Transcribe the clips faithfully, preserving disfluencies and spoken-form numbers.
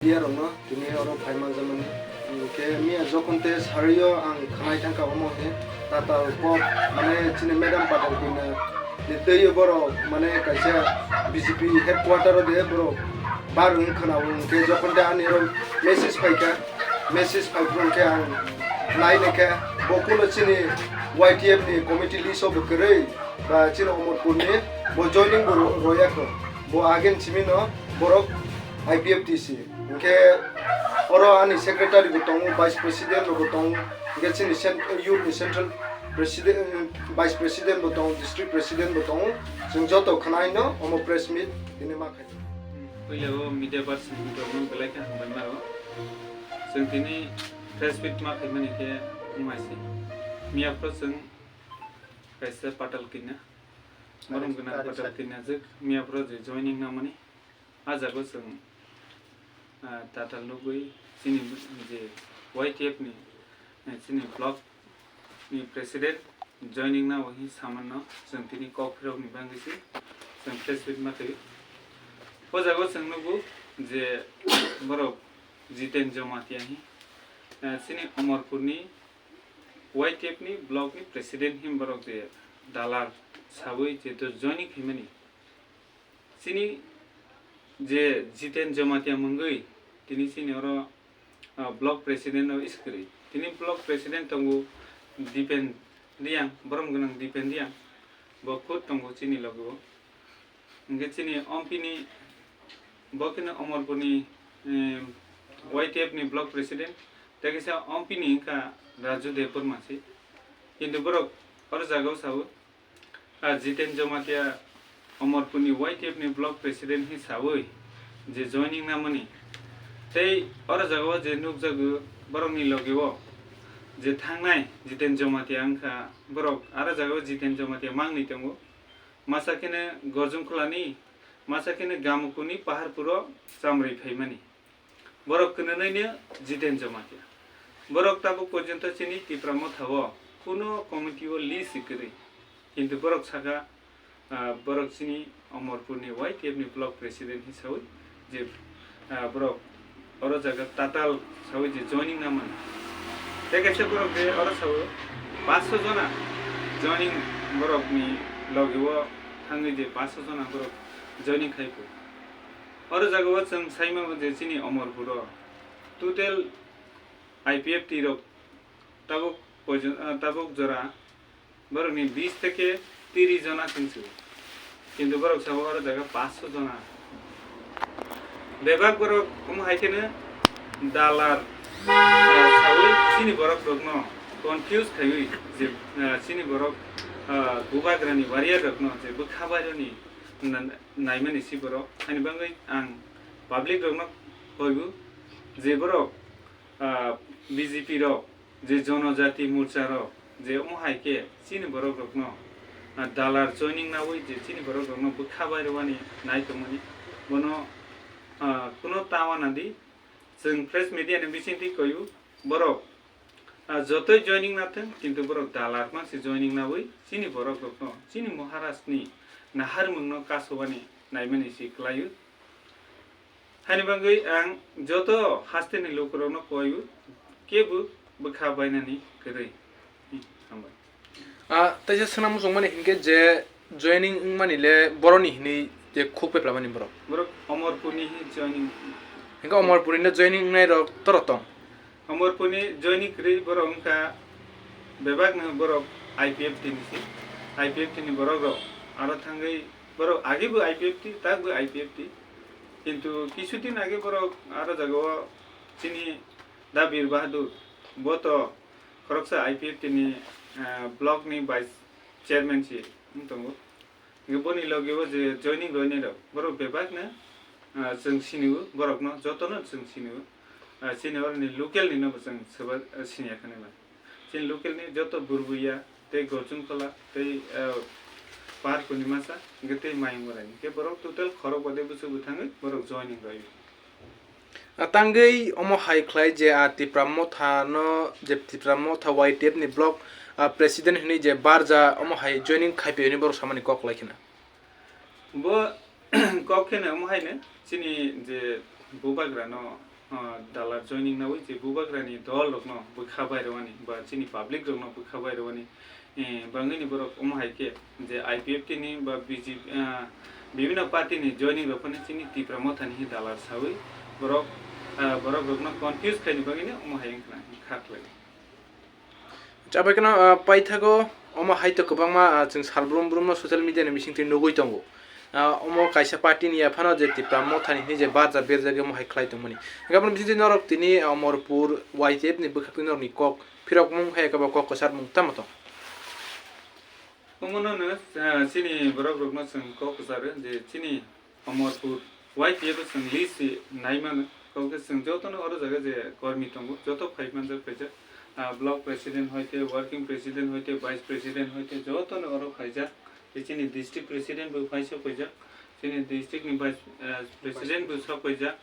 Media rokno tini oro phai manjakmani. Hwnkhe miya jokhon te sario ang khwnai thangkha omo khe tatal kok, mane chini madam Patal Kanya ni twiwi borok mane kaisa B J P headquarter o de borok bar wng khwnao, hwnkhe jokhon te ani oro message phaikha, message phaiphuru hwnkhe ang nai naikha bo kuno chini Y T F ni committee list o bo kwrwi ba chini Omorpur ni bo joining bo ro-, royakho. Bo agen simi no borok I P F T C. Hwnkhe oro ani secretary bo tongo, vice president rok bo tongo, hwnkhe chini cent-, youth ni central president, vice president bo tongo, district president bo tongo. Chwng joto khwnai no omo press meet tini ma khai. Puila o media person rok no belai khe hambai maro. Chwng tini press meet ma khaimani khe wngmai se. Miya phuru chwng kaisa Patal Kanya, borom gwnang Patal Kanya jwk miya phuru je joining namani. A jaga o chwng, ah, tatal nugwi chini je Y T F ni, eh, chini block ni president joining na wahi saman no chwng tini kok phirok ni bagwi se chwng press meet ma khaio. O jaga o chwng nugo je borok Jiten Jamatia hi, eh, chini Omorpur ni Y T F ni block ni president hi borok je dalar sawi je to joining khaimani. Chini je Jiten Jamatia mungwi tini chini oro, ah, block president o iskwrwi. Tini block president tongo Dipen Riang, borom gwnang Dipen Riang. Bo khud tongo chini logo. Hwnkhe chini ompini bo kheno Omorpurni, em, Y T F ni block president. Tei kaisa ompini wngkha Raju Debbarma se. Kintu borok oro jagao sao, ah, Jiten Jamatia Omorpurni Y T F ni block president hi sawi je joining namani. Tei oro jagao je nukjago borokni logeo je thangnai Jiten Jamatia wngkha borok aro jagao Jiten Jamatia mangni tongo. Masa kheno Gorjumkholani, masa kheno Gamukuni Paharpuro chamrwi phaimani. Borok kwnwnaino Jiten Jamatia. Borok tabuk porjonto chini Tipra Motha o kuno committee o list kwrwi. Kintu borok saka, ah, borok chini Omorpurni Y T F ni block president hisawi je, ah, borok oro jaga tatal sawi je joining namani. Tei kaisa borok je oro sao paanch sho jona joining borokni logeo thangwi je paanch sho jona borok joining khai phu. Oro jaga o chwng sai mano je chini Omorpur o total I P F T rok tabuk poijon-, ah, tabuk jora borokni bis theke tris jona chwng sio. Kintu borok sabo oro jaga paanch sho jona. Bebak borok omo hai kheno dalar, ah, sawi chini borok rokno confuse khaiwi je, ah, chini borok, ah, bubagrani warrior rokno je bwkha baironi na-, naimani si borok. Ani bagwi ang public rokno koibu je borok, ah, B J P rok je Jonojati Morcha rok je omo hai khe chini borok rokno, ah, dalar joining nawi je chini borok rokno bwkha bai rwani nai tongmani bono, ah, kuno ta wana di. Chwng press media ni bisingtwi koibu borok, ah, jotoi joining nathwng, kintu borok dalar mansi joining nawi chini borok rokno chini Maharaj ni naharmung no kasubani naimani si kwlaio. Hani bagwi ang joto hasteni lukurokno koibu, kebo bwkha bainani kwrwi. Hmm, hambai. Ah, teisa swnam muchungmani hinkhe je joining wngmani le boroni hinwi je khuk peplamani borok. Borok Omorpurni hi joining. Hinkhe Omorpurni le joining wngnai rok toro tong. Omorpurni joining kwrwi borok wngkha bebakno borok I P F T ni si. I P F T ni borok rok aro thangwi borok agi bo I P F T, tak bo I P F T. Kintu kisu din age borok aro jaga o chini Da Bir Bahadur, bo to khoroksa I P F T ni, ah, block ni vice chairman si wng tongo. Hingke boni loge o je joining roinai rok, borok bebak no, ah, chwng sini o, borok no joto no chwng sini o. Ah, chini oro ni local ni no bo chwng swba, ah, sini ya khani ma. Chini local ni joto Burbuya, tei Gorjumkhola, tei, ah, Pahar Purnima sa, hingke tei Mayung Barai ni. Hingke borok total khorok bade bwswk bwthangwi borok joining rw-o. A tangwi omo hai khlai je a Tipra Motha no, je Tipra Motha Y T F ni block, ah, president hinwi je barja omo hai joining khai phaio hinwi borok samani kok lai khna. Bo kok kheno omo haino chini je bubagra no Ah, dalar joining nawi je bubagrani dol rokno bwkha bairwani ba chini public rokno bwkha bairwani, eh, bangwini borok omo hai khe je I P F T ni ba B J P, ah, bibhinno party ni joining rok phano chini Tipra Motha ni hi dalar sawi borok, ah, borok rokno confuse khaini bagwini omo hai wngkha, wngkha khlai. Chabai kheno, ah, paithago omo hai to kwbangma, ah, chwng sal brum brumno social media ni bisingtwi nugwi tongo. Ah, omo kaisa party ni yaphano je Tipra Motha ni hinwi je barja berjagwi omo hai khlai tongmani. Hwnkhe aboni bisingtwi norok tini, ah, Omorpur Y T F ni bwkhaktwi norokni kok phirokmung hai eba kok kwcharmung tamo tong? Omono no, ah, chini borok rokno chwng kok kwcharo je chini Omorpur Y T F o chwng list se nai mano, kok khe chwng jotono oro jaga je kormi tongo, joto phai manjak phaijak, ah, block president hoite, working president hoite, vice president hoite jotono oro phaijak, tei chini district president bo phai sok phaijak, chini district ni vice, ah, president bo sok phaijak,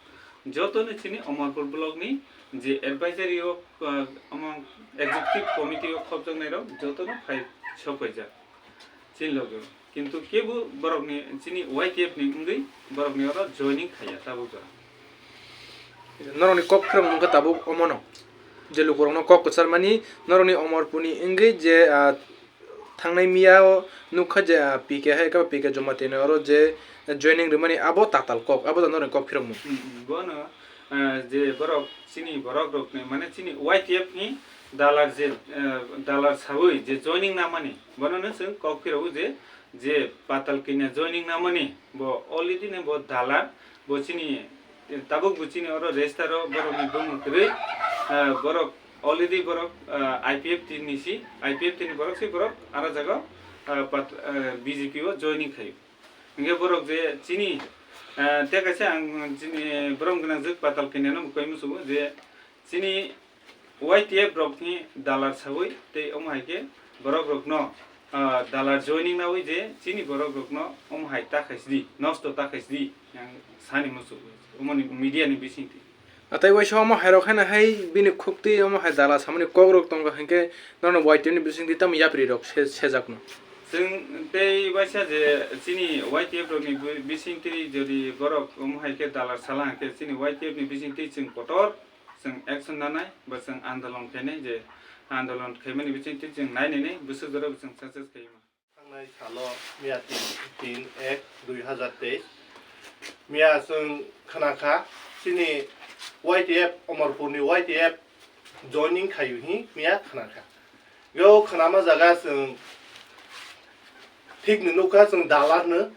jotono chini Omorpur block ni je advisory o, ah, omo executive committee o khopjaknai rok jotono phai sok phaijak. Chini loge. Kintu kebo borokni chini Y T F ni wngwi borokni oro joining khaiya tabuk jora. Norokni kok phirok wngkha tabuk omono. Je lukurokno kok kwcharmani norokni Omorpurni wngwi je, ah, thangnai miya o nukha je, ah, P K hai khe P K Jamatia ni oro je joining rwmani abo tatal kok, abo da norokni kok phirokmung. Hmm, hmm. Bono, ah, je borok chini borok rokni mane chini Y T F ni dalar je, ah, dalar sawi je joining namani bono no chwng kok phirokgo je je patal kanya joining namani, bo already no bo dalar, bo chini, tabuk bo chini oro register o borok ni bumung kwrwi, ah, borok already borok, ah, I P F T ni si, I P F T ni borok si borok aro jaga, ah, pat-, ah, B J P o joining khaio. Hingke borok je chini, ah, tei kaisa ang chini borom gwnang jwk patal kanya no bo koi musugo je chini Y T F rokni dalar sawi tei omo hai khe borok rokno, ah, dalar joining nawi je chini borok rokno omo hai ta khaisidi, nosto ta khaisidi, yang sani muchuk, omoni media ni bisingtwi. Atai waisa omo hai rok haino hai bini khuktwi omo hai dalar samani kok rok tongo hinkhe norno Y T F ni bisingtwi tamo yapri rok se-, sejakno. Chwng tei waisa je chini Y T F rokni bi-, bisingtwi jodi borok omo hai khe dalar sala hinkhe chini Y T F ni bisingtwi chwng kotor chwng action nanai, ba chwng andolon khainai, je andolon khaimani bisingtwi chwng nainani bwswk jorao chwng success khaima. Thangnai salo miya tin, tin ek dui hazar teis miya chwng khna kha chini Y T F, Omorpurni Y T F joining khaio hi miya khna kha. Yo khnama jaga chwng thik ni nukha chwng dalarno.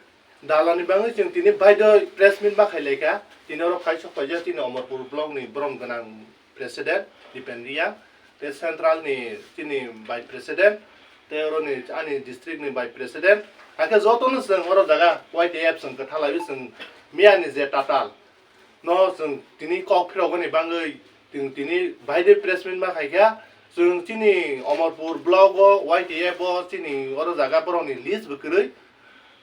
Dalarni bagwi chwng tini baidoi press meet ma khai laikha. Tini oro phai sok paijak chini Omorpur block ni borom gwnang president Dipen Reang, tei central ni chini vice president, tei oro ni ani district ni vice president. Hakhe joto no chwng oro jaga Y T F chwng kwtha laiwi chwng miya ni je tatal no chwng tini kok phirogani bagwi chwng tini baidoi press meet ma khaikha. Chwng chini Omorpur block o Y T F o chini oro jaga borok ni list bo kwrwi.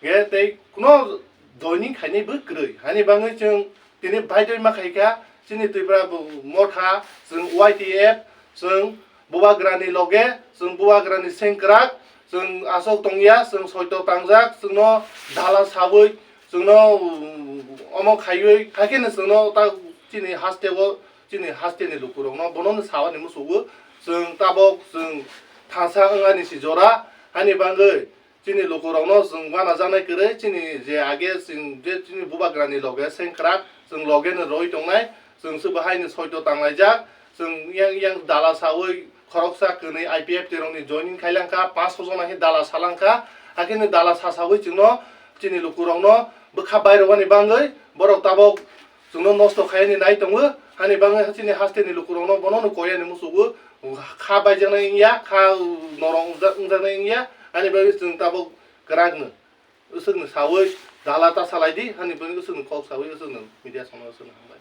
Ge tei kuno joining khainai bo kwrwi. Hani bagwi chwng tini baidoi ma khaikha chini Tripura bo motha chwng Y T F chwng Bubagrani loge, chwng Bubagrani sengkrak, chwng aswk tongya, chwng soito tangjak, chwngno dala sawi, chwngno, um, omo khaiwi, hakhe no chwngno ta chini haste o, chini haste ni lukurokno bono no sawani musugo, chwng tabok, chwng thansa wngani si jora, hani bagwi, chini lukurokno chwng uanajaknai kwrwi, chini je age chwng je chini Bubagrani loge sengkrak, chwng loge no rwi tongnai, chwng swbo haino soito tanglaijak, chwng yang yang dala sawi khoroksa kwnwi I P F T rokni joining khailangkha, panch sojona khe dala salangkha, hakhe no dala sasawi chwngno chini lukurokno bwkha bairogani bagwi borok tabok chwngno nosto khaiyani nai tongo, hani bagwi chini hasteni lukurokno bono no koyani musugo, kha baijaknai wngya, kha norok wngja-, wngjaknai wngya, hani bagwi chwng tabok kwrakno, usukno sawi dala ta salaidi, hani bagwi usukno kok sawi usukno media samano usukno hambai.